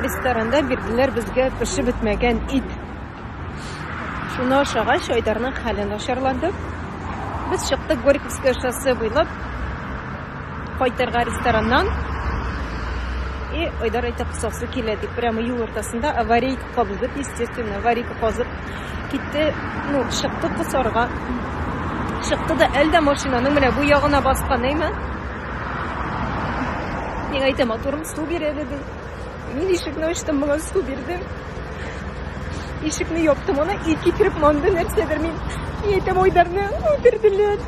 Ресторанда бирделәр безгә пешеп бетмәгән ит. Шуны ашагач, Айдарның хәле начарланды. Без чыктык Горьковское шоссе буйлап кайтырга рестораннан. И Айдар әйтә, косасы килә дип, прямо юл уртасында аварийка кабызып, естественно, аварийка казып китте. Ну, чыкты косарга. Чыкты да әлдә машинаның менә бу ягына баскан, әйме? Мин әйтәм, матурым, су бир әле, ди. Мин ишекне ачтым, моңа су бирдем. Ишекне яптым, ана ит китереп манды нәрсәдер. Мин, мин әйтәм, Айдарны үтерделәр.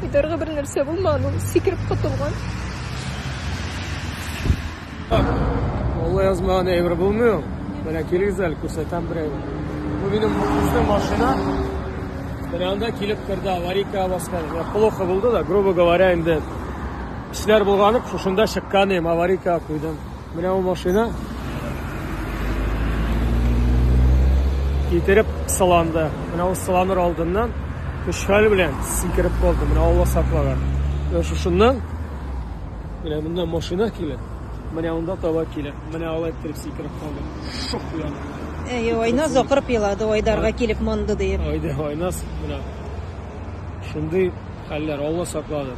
Айдарга бер нәрсә булмаган, ул сикереп котылган. Алла язмаган әйбер булмый ул. Менә килегез әле, күрсәтәм бер әйбер. Бу минем безнең машина. Менә анда килеп керде, аварийка баскан. Менә плохо булды да, грубо говоря, инде эшләр булганып, шушында чыккан идем, аварийка куйдым. Менә ул машина китереп сыланды. Менә ул сыланыр алдыннан көч-хәл белән сикереп калды. Менә Алла саклаган. Менә шушыннан Менә моннан машина килә. Менә анда таба килә. Менә алай иттереп сикереп калды. Шок уянды. Әйе, Айназ акырып елады, Айдарга килеп манды диеп. Айда Айназ менә шундый хәлләр, Алла саклады.